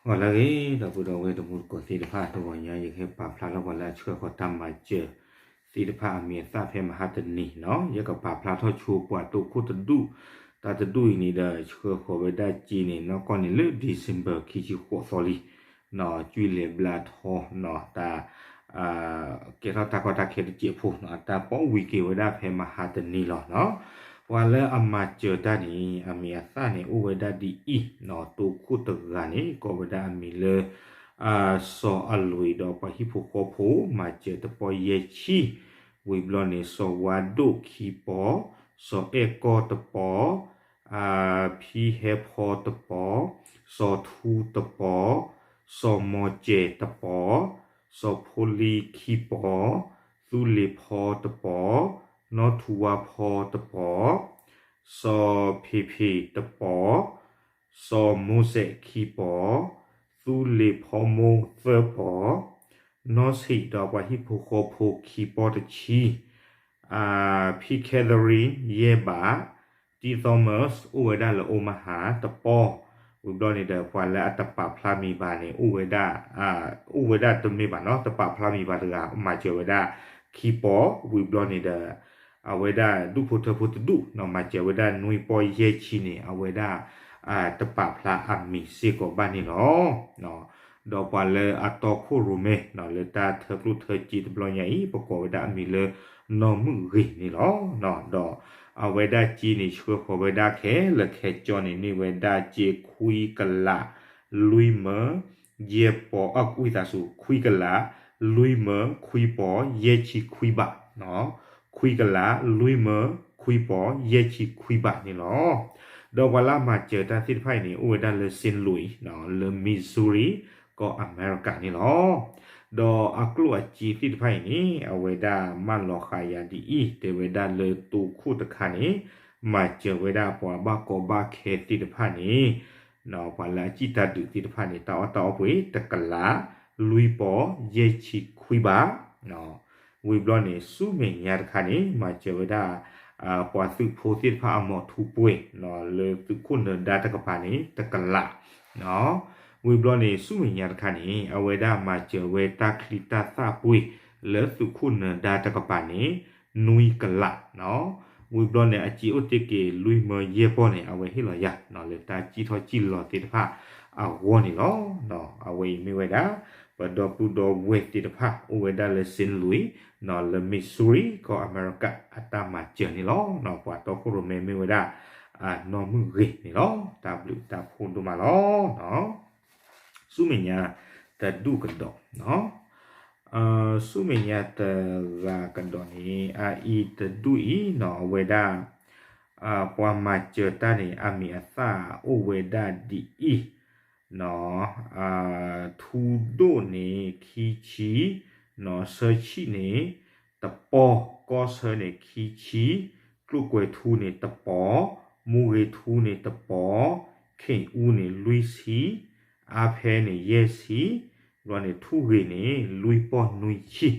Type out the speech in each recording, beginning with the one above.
ဂီၤလၢအဂ့ၤ ဒီပုၢ်ဒီဝဲၢ်တံၤသကိးသ့ၣ်တဖၣ်, တဂီၤညါယကဟဲပာ်ဖျါထီၣ်ပှၤလၢအဆှၢဃီၤတၢ်မၤစၢၤသ့ၣ်တဖၣ်အမံၤအသၣ်ဖဲမဟါတနံၤနီၤ, ယကပာ်ဖျါထီၣ်ဆိပှၤတိခိၣ်တဒူၣ်, တၢ်တဒူၣ်အံၤန့ၣ်ဒီး ဆှၢဃီၤဝဲဒၣ်စ့န့ၣ် နီၢ်ကီၢ်န့ၣ်လၢ December ခံဆံဃိးသီလံ, နီၤ ကွံာ်လဲၤဘျါထီ နီၤ တၢ် ကဲထီၣ်တၢ်ကီတၢ်ခဲတစဲးဖိနီၤ, တၢ်ပိာ်ဝံၤက့ၤဝဲဒၣ်ဖဲမဟါတနံၤလီၤနီၤ. ပှၤလၢအမၤစၢၤတၢ်န့ၣ် အမံၤအသၣ်န့ၣ် အိၣ်ဝဲဒၣ်ဒ်အံၤနီၤ, တိခိၣ်တဂၤန့ၣ် ကိးဝဲဒၣ်အမံၤလၢ စီၤအလွံၢ်ဒီးပှၤဟံၣ်ဖိဃီဖိ မၤစၢၤတပီၢ်ယဲၢ်ဆံ, ဝံၤဘျီန့ၣ် စီၤဝါဒိၣ်ခံပီၤ, စီၤအဲၣ်ကီၢ်တပီၤ, ဖံဟဲဖီတပီၤ, စီၤထူတပီၤ, စီၤမီၤစဲၤတပီၤ, စီၤဖိလံခံပီၤ, သူလ့ၤဖီတပီၤ, နီၢ်ထူဝါဖီတပီၤ, စီၤဖ့ၤဖ့ၤတပီၤ, စီၤမိၤစဲးခံပီၤ, သူလ့ၤဖီမိၢ်သၢပီၤ, နီၢ်ဆံးဒီးပှၤဟံၣ်ဖိဃီဖိခံပီၤတဆံ, ဖံ Catherine ယဲၢ်ဘး, တံ Thomas အိၣ်ဝဲဒၣ်လၢ Omaha တပီၤ, ဝံၤဘျီန့ၣ်ဒီး ပှၤလၢအတပာ်ဖျါမံၤဘၣ်န့ၣ် အိၣ်ဝဲဒၣ် အိၣ်ဝဲဒၣ်တမ့ၢ်ဘၣ်နီၤ, တပာ်ဖျါမံၤဘၣ်တဂၤ မၤစၢၤဝဲဒၣ်ခံပီၤ, ဝံၤဘျီန့ၣ်ဒီး အဝဲဒၣ်ဒူၣ်ဖိထၢဖိတဒူၣ်နီၤ မၤစၢၤဝဲဒၣ်နွံပီၢ်ယဲၢ်ဆံန့ၣ် အဝဲဒၣ် တပာ်ဖျါအမံၤစ့ၢ်ကီးဘၣ်န့ၣ်လီၤ. ဒီးပှၤလၢအတီခိၣ်ရိၣ်မဲနီၤ လၢတၢ်ထၢကျိၣ်ထၢစ့တဘျီညါအံၤ ပကိးဝဲဒၣ်အမံၤလၢ နီၢ်မုၣ်ဂ့ၤန့ၣ်လီၤ. ဒီးအဝဲဒၣ်စ့န့ၣ် ဆှၢဃီၤဝဲဒၣ်ခဲလၢာ်ခဲဆ့န့ၣ် န့ၢ်ဝဲဒၣ်စ့ခွံကလး လွံၢ်မၢ ယဲၢ်ပီၤ အဝံသးစူၤ ခွံကလး လွံၢ်မၢ ခွံပီၤ ယဲၢ်ဆံခွံဘး, ခွံကလး လွံၢ်မၢ ခွံပီၤ ယဲၢ်ဆံခွံဘးန့ၣ်လီၤ. ဒီးပှၤလၢအမၤစၢၤတၢ်သ့ၣ်တဖၣ်အံၤန့ၣ် အိၣ်ဝဲဒၣ်လၢ Saint Louis နီၤ လၢ Missouri ကီၢ်အမဲရကၤန့ၣ်လီၤ. ဒီးအကျိၣ်အစ့သ့ၣ်တဖၣ်အံၤန့ၣ် အဝဲဒၣ်မၢလီၤဃာ်ယၤဒ်အံၤ တဲဝဲဒၣ်လၢတိခိၣ်တခါန့ၣ် မၤစၢၤဝဲဒၣ်ပှၤဘၣ်ကီဘၣ်ခဲသ့ၣ်တဖၣ်န့ၣ် ပှၤလၢအစံၣ်တၢ်ဒုးသ့ၣ်တဖၣ်န့ၣ် တၢ်အီၣ်တၢ်အီပှ့ၤ တကလး လွံၢ်ပီၤ ယဲၢ်ဆံခွံဘး, ဝံၤဘျီန့ၣ် ဆူမဲာ်ညါတခါန့ၣ် မၤစၢၤဝဲဒၣ် ပှၤသုးဖိသ့ၣ်တဖၣ်အမီၤထူပှဲၤ လၢသုးခိၣ်နၢၤဒါတကပၤန့ၣ် တကလး, ဝံၤဘျီန့ၣ် ဆူမဲာ်ညါတခါန့ၣ် အဝဲဒၣ်မၤစၢၤဝဲတၢ်ချံတၢ်သၣ်ပှ့ၤ လၢသုးခိၣ်နၢၤဒါတကပၤန့ၣ် နွံကလး, ဝံၤဘျီန့ၣ် အစ့အိၣ်တ့ၢ်က့ၤ လွံၢ်မၢယဲၢ်ပီၤန့ၣ် အဝဲဟ့ၣ်လီၤယၤ လၢတၢ်စံၣ်ထီၣ်စံၣ်လီၤသ့ၣ်တဖၣ်အဂီၢ်န့ၣ်လီၤ. အဝဲအံၤမ့ၢ်ဝဲဒၣ် ပဒီပုၢ်ဒီဝဲၢ်သ့ၣ်တဖၣ် အိၣ်ဝဲဒၣ်လၢ Saint Louis လၢ Missouri ကီၢ်အမဲရကၤ အတၢ်မၤစၢၤန့ၣ်လီၤ. ပှၤတီခိၣ်ရိၣ်မဲမ့ၢ်ဝဲဒၣ် နီၢ်မုၣ်ဂ့ၤန့ၣ်လီၤ. တၢ်ဘျုးတၢ်ဖှိၣ်ဒိၣ်မးလီၤ. ဆူမဲာ်ညါတဒူၣ်ကဒီး, ဆူမဲာ်ညါတဂၤကဒီးန့ၣ် အအံၤတဒူၣ်အံၤနီၤ အဝဲဒၣ် ပှၤမၤစၢၤတၢ်န့ၣ် အမံၤအသၣ်အိၣ်ဝဲဒၣ်ဒ်အံၤ, ထူဒိၣ်န့ၣ် ခံဆံ, ဆၢဆံၣ်န့ၣ် တပီၤ, ကီၢ်ဆၢန့ၣ် ခံဆံ, ကျိၣ်ကွဲၤထူန့ၣ် တပီၤ, မူဂ့ၤထူန့ၣ် တပီၤ, ခ့ၣ်အူန့ၣ် လွံၢ်ဆံ, အါဖဲန့ၣ် ယဲၢ်ဆံ, ဘျီန့ၣ် ထူဂ့ၤန့ၣ် လွံၢ်ပီၢ်နွံဆံ,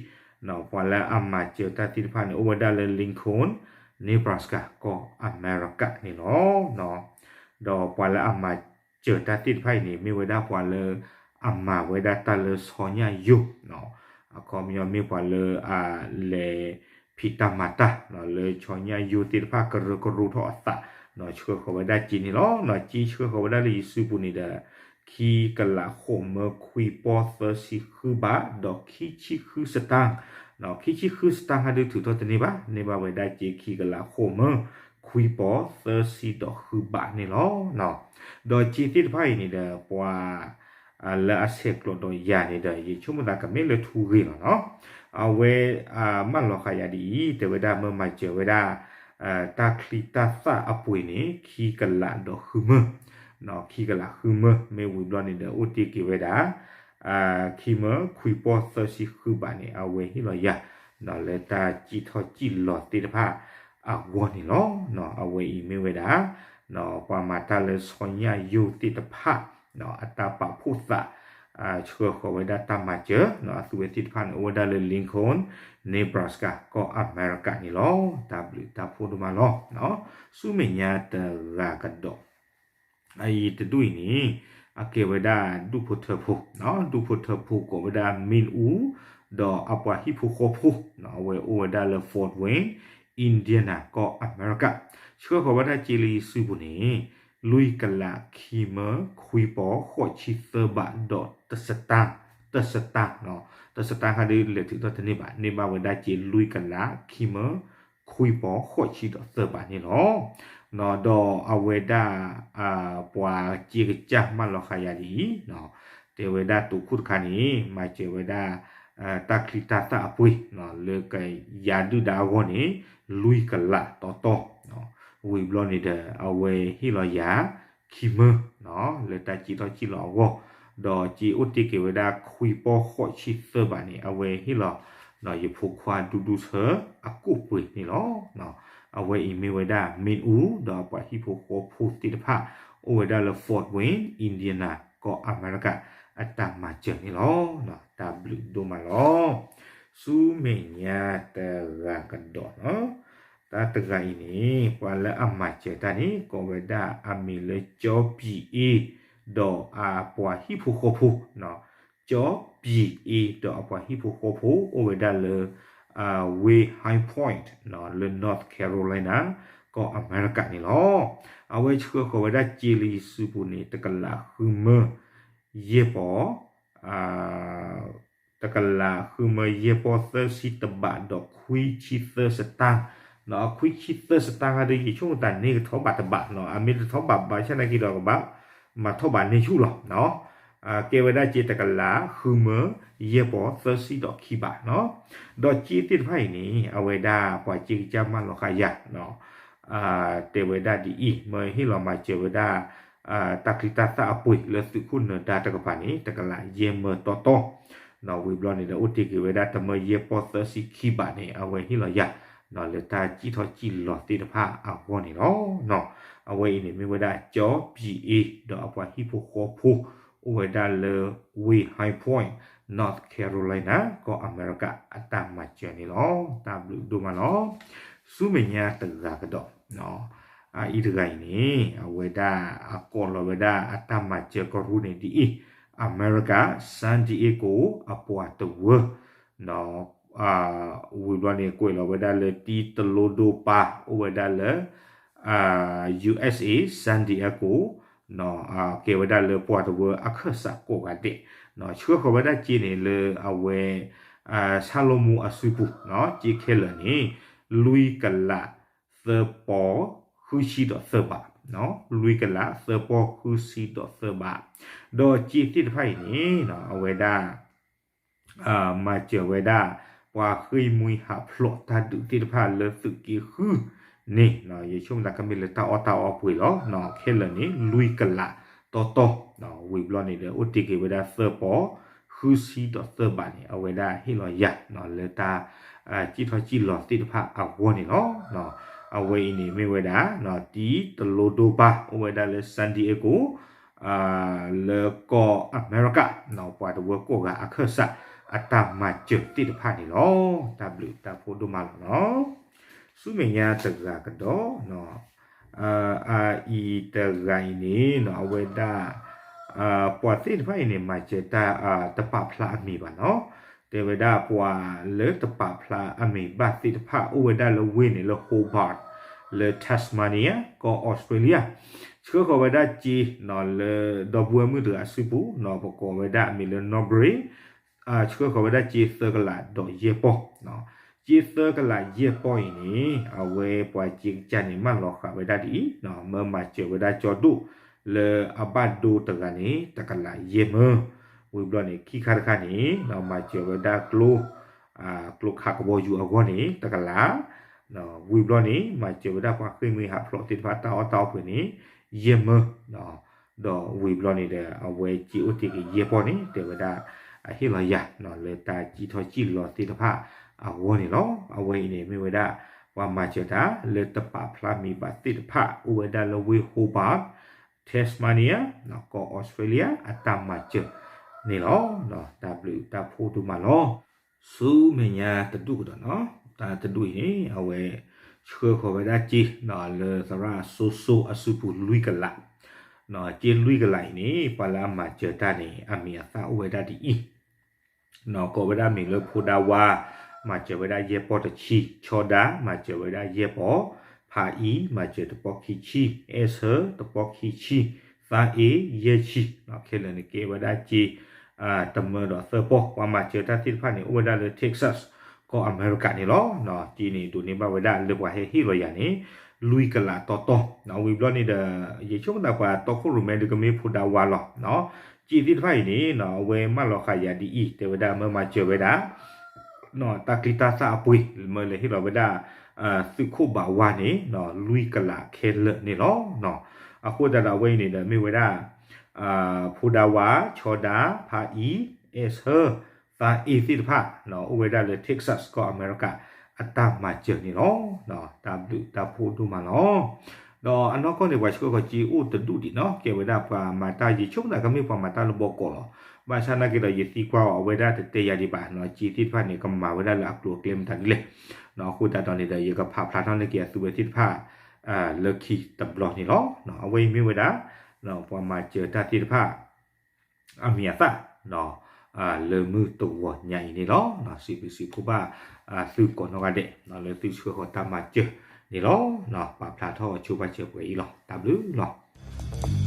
ပှၤလၢအမၤစၢၤတၢ်သ့ၣ်တဖၣ်န့ၣ် အိၣ်ဝဲဒၣ်လၢ Lincoln, Nebraska ကီၢ်အမဲရကၤန့ၣ်လီၤ. ဒီးပှၤလၢအမၤစၢၤတၢ်သ့ၣ်တဖၣ်အံၤန့ၣ် မ့ၢ်ဝဲဒၣ်ပှၤလၢအမၤဝဲဒၣ်တၢ်လၢဆီညၣ်ယိၤ, အခီပညီမ့ၢ်ပှၤလၢအလဲၤဖံးတၢ်မၤတၢ် လၢဆီညၣ်ယိၤသ့ၣ်တဖၣ်ကရၢကရိထီၣ်အသး, ဆှၢဃီၤဝဲဒၣ်စ့န့ၣ်လီၤ. စ့ဆှၢဃီၤဝဲဒၣ်လၢယစုပူၤန့ၣ်ဒီး ခံကလးဃိးမၢခွံပီၢ်သၢဆံဃုဘး ဒီးခံဆံဃုစတၢၣ်, ခံဆံဃုစတၣ်ဟဲဒုးထုးထီၣ်တန့ၢ်ဘၣ်, န့ၢ်ဘၣ်ဝဲဒၣ်စ့ခံကလးဃိးမၢ ခွံပီၢ်သၢဆံဒီးဃုဘးန့ၣ်လီၤ. ဒီးစ့သ့ၣ်တဖၣ်အံၤန့ၣ်ဒီး ပှၤ လၢအဆဲးကျိးဒီးယၤန့ၣ်ဒီး ယဆိကမိၣ်သးကမ့ၢ်လၢထူဂ့ၤလီၤနီၤ. အဝဲမၢလီၤဃာ်ယၤဒ်အံၤ တဲဝဲဒၣ်မၢမၤစၢၤဝဲဒၣ် တၢ်ချံတၢ်သၣ်အပှ့ၤန့ၣ် ခံကလးဒီးဃုမၢ, ခံကလးဃုမၢ မ့ၢ်ဝံၤဘျီန့ၣ်ဒီး အိၣ်တ့ၢ်က့ၤဝဲဒၣ် ခံမၢခွံပီၢ်သၢဆံဃုဘးန့ၣ် အဝဲဟ့ၣ်လီၤယၤ လၢတၢ်စံၣ်ထီၣ်စံၣ်လီၤသ့ၣ်တဖၣ်အဂီၢ်န့ၣ်လီၤ. အဝဲအံၤမ့ၢ်ဝဲဒၣ် ပှၤမၤတၢ်လၢဆီညၣ်ယိၤသ့ၣ်တဖၣ် အတၢ်ပာ်ဖှိၣ်သး ဆှၢဃီၤဝဲဒၣ်တၢ်မၤစၢၤ အသုဝဲသ့ၣ်တဖၣ်န့ၣ် အိၣ်ဝဲဒၣ်လၢ Lincoln, Nebraska ကီၢ်အမဲရကၤန့ၣ်လီၤ. တၢ်ဘျုးတၢ်ဖှိၣ်ဒိၣ်မးလီၤ. ဆူမဲာ်ညါတဂၤကဒီး အအံၤတဒူၣ်အံၤန့ၣ် အကဲဝဲဒၣ်ဒူၣ်ဖိထၢဖိ, ဒူၣ်ဖိထၢဖိကိးဝဲဒၣ် မ့ၣ်အူ, ဒီးအပှၤဟံၣ်ဖိဃီဖိ, အဝဲအိၣ်ဝဲဒၣ်လၢ Fort Wayne, Indiana ကီၢ်အမဲရကၤ, ဆှၢဃီၤဝဲဒၣ်စ့လၢယစုပူၤန့ၣ် လွံၢ်ကလး ခံမၢ ခွံပီၢ် ဃိးဆံသၢဘး ဒီး တစတၢ်, တစတၢ်, တစတၢ်ခါဒုးလဲၤထုးထီၣ်တန့ၢ်ဘၣ်, န့ၢ်ဘၣ်ဝဲဒၣ်စ့လွံၢ်ကလး ခံမၢ ခွံပီၢ် ဃိးဆံဒီးသၢဘးန့ၣ်လီၤ. ဒီးအဝဲဒၣ် ပှၤစ့ကစၢ်မၢလီၤဃာ်ယၤဒ်အံၤ, တဲဝဲဒၣ်တိၤခိၣ်တခါန့ၣ် မၤစၢၤဝဲဒၣ် တၢ်ချံတၢ်သၣ်အပှ့ၤ လၢကယၤဒုၣ်ဒါအဂီၢ်န့ၣ် လွံၢ်ကလးတီတီ, ဝံၤဘျီန့ၣ်ဒီး အဝဲဟ့ၣ်လီၤယၤ ခံမၢ လၢတၢ်စံၣ်ထီၣ်စံၣ်လီၤအဂီၢ်, ဒီးစ့အိၣ်တ့ၢ်က့ၤဝဲဒၣ် ခွံပီၢ် ဃိးဆံသၢဘးန့ၣ် အဝဲဟ့ၣ်လီၤ ယဖိခွါဒူဒူဆၢအကိၣ်ပှ့ၤန့ၣ်လီၤ. အဝဲအံၤမ့ၢ်ဝဲဒၣ် မ့ၣ်အူ ဒီးအပှၤဟံၣ်ဖိဃီဖိသ့ၣ်တဖၣ် အိၣ်ဝဲဒၣ်လၢ Fort Wayne, Indiana ကီၢ်အမဲရကၤ အတၢ်မၤစၢၤန့ၣ်လီၤ. တၢ်ဘျုးဒိၣ်မးလီၤ. ဆူမဲာ်ညါတဂၤကဒီး, တၢ်တဂၤအံၤန့ၣ် ပှၤလၢအမၤစၢၤတၢ်န့ၣ် ကိးဝဲဒၣ်အမံၤလၢ ကၠီပံၤအ့ ဒီးအပှၤဟံၣ်ဖိဃီဖိ, ကၠီပံၤအ့ ဒီးအပှၤဟံၣ်ဖိဃီဖိ အိၣ်ဝဲဒၣ်လၢ ဝ့ၢ် High Point လၢ North Carolina ကီၢ်အမဲရကၤန့ၣ်လီၤ. အဝဲဆှၢဃီၤဝဲဒၣ်စ့လၢယစုပူၤန့ၣ် တကလးဃုမၢ ယဲၢ်ပီၢ် တကလးဃုမၢယဲၢ်ပီၢ် သၢဆံတဘး ဒီးခွံဆံသၢစတၢ်, ခွံဆံသၢစတၢ်ခါဒုး ယဆိကမိၣ်တၢ်န့ၣ်ကထီၣ်ဘးတဘး, အမ့ၢ်တထီၣ်ဘးဘၣ်ဆၣ်နာ်က့ဒီး ကဘၣ်မၤထီၣ်ဘးန့ၢ်ဆူၣ်လီၤ. ကဲဝဲဒၣ်စ့တကလးဃုမၢ ယဲၢ်ပီၢ် သၢဆံဒီးခံဘး, ဒီးစ့သ့ၣ်တဖၣ်အံၤန့ၣ် အဝဲဒၣ်ပှၤစ့ကစၢ်မၢလီၤဃာ်ယၤ တဲဝဲဒၣ်ဒ်အံၤ, မၢဟ့ၣ်လီၤမၤစၢၤဝဲဒၣ် တၢ်ချံတၢ်သၣ်အပှ့ၤလၢသုးခိၣ်နၢၤဒါတကပၤန့ၣ် တကလးယဲၢ်မၢတီတီ, ဝံၤဘျီန့ၣ်ဒီး အိၣ်တ့ၢ်က့ၤဝဲဒၣ်တမၢယဲၢ်ပီၢ် သၢဆံခံဘးန့ၣ် အဝဲဟ့ၣ်လီၤယၤ လၢတၢ်စံၣ်ထီၣ်စံၣ်လီၤသ့ၣ်တဖၣ်အဂီၢ်န့ၣ်လီၤ. အဝဲအံၤန့ၣ်မ့ၢ်ဝဲဒၣ် ကၠီပံၤအ့ ဒီးအပှၤဟံၣ်ဖိဃီဖိ အိၣ်ဝဲဒၣ်လၢ ဝ့ၢ် High Point, North Carolina ကီၢ်အမဲရကၤ အတၢ်မၤစၢၤန့ၣ်လီၤ. တၢ်ဘျုးဒိၣ်မးလီၤ. ဆူမဲာ်ညါတဂၤကဒီး, အအံၤတဂၤအံၤန့ၣ် အဝဲဒၣ်အကိးလီၤဝဲဒၣ်အတၢ်မၤစၢၤကရူၢ်န့ၣ်ဒ်အံၤ, အမဲရကၤ San Diego အပှၤတဝၢ ဝံၤဘျီန့ၣ် ကွဲးလီၤဝဲဒၣ်လၢ တံတလိဒိပၤ အိၣ်ဝဲဒၣ်လၢ USA San Diego ကဲဝဲဒၣ်လၢပှၤတဝၢအခၢၣ်စးကိးဂၤဒဲး, ဆှၢဃီၤဝဲဒၣ်စ့န့ၣ်လၢအဝဲ ဆၣ်လိၣ်မူအစုပူၤ, စ့ခဲလၢာ်န့ၣ် လွံၢ်ကလး သၢပီၢ် ဃုဆံဒီးသၢဘး, လွံၢ်ကလး သၢပီၢ်ဃုဆံဒီးသၢဘး, ဒီးစ့သ့ၣ်တဖၣ်အံၤန့ၣ် အဝဲဒၣ် မၤစၢၤဝဲဒၣ် ပှၤဃ့ၢ်မှံဟးဖျိးတၢ်ဒုးသ့ၣ်တဖၣ်လၢသုးက့ဃုန့ၣ်, ယဆိကမိၣ်တၢ်ကမ့ၢ်လၢတၢ်အီၣ်တၢ်အီပှ့ၤလီၤ. ခဲလၢာ်န့ၣ် လွံၢ်ကလးတီတီ, ဝံၤဘျီန့ၣ်ဒီး အိၣ်တ့ၢ်က့ၤဝဲဒၣ်သၢပီၢ် ဃုဆံဒီးသၢဘးန့ၣ် အဝဲဒၣ်ဟ့ၣ်လီၤယၤ လၢတၢ် စံၣ်ထီၣ်စံၣ်လီၤသ့ၣ်တဖၣ်အဂီၢ်န့ၣ်လီၤ. အဝဲအံၤန့ၣ်မ့ၢ်ဝဲဒၣ် တံတလိဒိပၤ အိၣ်ဝဲဒၣ်လၢ San Diego လၢကီၢ်အမဲရကၤ ပှၤတဝၢကိးဂၤအခၢၣ်စး အတၢ်မၤစၢၤသ့ၣ်တဖၣ်န့ၣ်လီၤ. တၢ်ဘျုးတၢ်ဖှိၣ်ဒိၣ်မးလီၤနီၤ. ဆူမဲာ်ညါတဂၤကဒီး အအံၤတဂၤအံၤန့ၣ် အဝဲဒၣ် ပှၤသ့ၣ်တဖၣ်အံၤန့ၣ် မၤစၢၤတၢ် တပာ်ဖျါအမံၤဘၣ်နီၤ. တဲဝဲဒၣ်ပှၤလၢတပာ်ဖျါအမံၤဘၣ်သ့ၣ်တဖၣ် အိၣ်ဝဲဒၣ်လၢဝ့ၢ်န့ၣ်လၢ Hobart လၢ Tasmania ကီၢ် Australia ဆှၢဃီၤဝဲဒၣ်စ့ လၢဒီပုၢ်ဝဲၢ်မုၣ်တဂၤအစုပူၤ ပကိးဝဲဒၣ်အမံၤလၢ Norbury ဆှၢဃီၤဝဲဒၣ်စ့သၢကလးဒီးယဲၢ်ပီၢ်. စ့သၢကလးယဲၢ်ပီၢ်အံၤန့ၣ် အဝဲပှၤစ့ကစၢ်န့ၣ် မၢလီၤဃာ်ဝဲဒၣ်ဒ်အံၤ, မၢမၤစၢၤဝဲဒၣ်ကၠီဒိၣ်လၢအဘၣ်ဒိတဂၤန့ၣ် တကလးယဲၢ်မၢ. ဝံၤဘျီန့ၣ် ခံခါတခါန့ၣ် မၤစၢၤဝဲဒၣ်ကျိ ကျိခးကဘီယူၤအဂီၢ်န့ၣ် တကလး ဝံၤဘျီန့ၣ် မၤစၢၤဝဲဒၣ်ပှၤဃ့ၢ်မှံဟးဖျိးသ့ၣ်တဖၣ်တၢ်အီၣ်တၢ်အီပှ့ၤန့ၣ် ယဲၢ်မၢ, ဒီးဝံၤဘျီန့ၣ်ဒီး အဝဲစ့အိၣ်တ့ၢ်က့ၤယဲၢ်ပီၢ်န့ၣ် တဲဝဲဒၣ် အဟ့ၣ်လီၤယၤ လၢတၢ်စံၣ်ထီၣ်စံၣ်လီၤသ့ၣ်တဖၣ်အဂီၢ်န့ၣ်လီၤ. အဝဲအံၤန့ၣ်မ့ၢ်ဝဲဒၣ် ပှၤမၤစၢၤတၢ်လၢတပာ်ဖျါမံၤဘၣ်သ့ၣ်တဖၣ် အိၣ်ဝဲဒၣ်လၢဝ့ၢ် Hobart, Tasmania ကီၢ် Australia အတၢ်မၤစၢၤန့ၣ်လီၤ. တၢ်ဘျုးတၢ်ဖှိၣ်ဒိၣ်မးလီၤ. ဆူမဲာ်ညါတဒူၣ်ကဒီးနီၤ, တၢ်တဒူၣ်အံၤန့ၣ် အဝဲဆှၢဃီၤဝဲဒၣ်စ့ လၢသရၣ်စိၤစိၤအစုပူၤလွံၢ်ကလး, ကၠ့လွံၢ်ကလးအံၤန့ၣ် ပှၤလၢအမၤစၢၤတၢ်န့ၣ် အမံၤအသၣ်အိၣ်ဝဲဒၣ်ဒ်အံၤ, ကိးဝဲဒၣ်မ့ၢ်လၢဖိဒါဝါ, မၤစၢၤဝဲဒၣ်ယဲၢ်ပီၢ်တဆံ, ဆီဒါ, မၤစၢၤဝဲဒၣ်ယဲၢ်ပီၢ်, ဖးအံၤ မၤစၢၤတပီၢ်ခံဆံ, အဲၣ်ဆၢ တပီၢ်ခံဆံ, သါအ့ ယဲၢ်ဆံ, ခဲလၢာ်န့ၣ်ကဲဝဲဒၣ်ကၠ့ တမၢဒီးသၢပီၢ်, ပှၤမၤစၢၤတၢ်သ့ၣ်တဖၣ်န့ၣ် အိၣ်ဝဲဒၣ်လၢ Texas ကီၢ်အမဲရကၤန့ၣ်လီၤ. ကၠ့န့ၣ်ဒိးန့ၢ်ဘၣ်ဝဲဒၣ်လၢပှၤဟဲဟ့ၣ်လီၤယၤန့ၣ် လွံၢ်ကလးတီတီ, ဝံၤဘျီန့ၣ်ဒီး ယဆိကမိၣ်သးပှၤတီခိၣ်ရိၣ်မဲဒုးကမ့ၢ်ဖိဒါဝါလီၤ. ကၠ့သ့ၣ်တဖၣ်အံၤန့ၣ် အဝဲမၢလီၤဃာ်ယၤဒ်အံၤ တဲဝဲဒၣ်မၢမၤစၢၤဝဲဒၣ် တၢ်ကျံတၢ်သၣ်အပှ့ၤ မၢလဲၤဟ့ၣ်လီၤဝဲဒၣ် သုးခိၣ်ဘးဝါန့ၣ် လွံၢ်ကလးခဲလၢာ်န့ၣ်လီၤ. အဃိသတးဒီးအဝဲအံၤန့ၣ်ဒီးမ့ၢ်ဝဲဒၣ် ဖိဒါဝါ, ဆီဒါ, ဖးအံၤ, အဲၣ်ဆၢ, သါအ့သ့ၣ်တဖၣ် အိၣ်ဝဲဒၣ်လၢ Texas ကီၢ်အမဲရကၤ အတၢ်မၤစၢၤန့ၣ်လီၤ. တၢ်ဘျုးတၢ်ဖှိၣ်ဒိၣ်မးလီၤ. ဒီးအနီၢ်ကီၢ်န့ၣ် ပှၤဆှၢဃီၤကၠ့အိၣ်တဒူၣ်ဒံးနီၤ ကဲဝဲဒၣ်ပှၤမၤတၢ် ယဆိကမိၣ်သးကမ့ၢ်ပှၤမၤတၢ်လၢဘီကီးလီၤ. ဘၣ်ဆၣ်နာ်က့ဒီးယသံကွၢ်အီၤ အဝဲဒၣ်တတဲယၤဒံးဘၣ်နီၤ ကၠ့သ့ၣ်တဖၣ်န့ၣ် ကမၤဝဲဒၣ်လၢအကျိၤအကျဲမတၤဒ်လဲၣ်. အဃိသတးဒီးန့ၣ်ဒီး ယကဖးဖျါထီၣ်န့ၢ်က့ၤအသုဝဲသ့ၣ်တဖၣ် လၢခံတဘျီန့ၣ်လီၤ. အဝဲအံၤမ့ၢ်ဝဲဒၣ် ပှၤမၤစၢၤတၢ်သ့ၣ်တဖၣ် အမံၤအသၣ် လၢမုၢ်တဂီၤညါအံၤန့ၣ်လီၤ. စံးဘျုးစံးဖှိၣ်ဘၣ်သုကိးနီၢ်ဂၤဒဲး လၢသုဆှၢဃီၤတၢ်မၤစၢၤန့ၣ်လီၤ. ပာ်ဖျါထီၣ်အဆိဘၣ်စၢၤပှဲၤအံၤလီၤ. တၢ်ဘျုးလီၤ.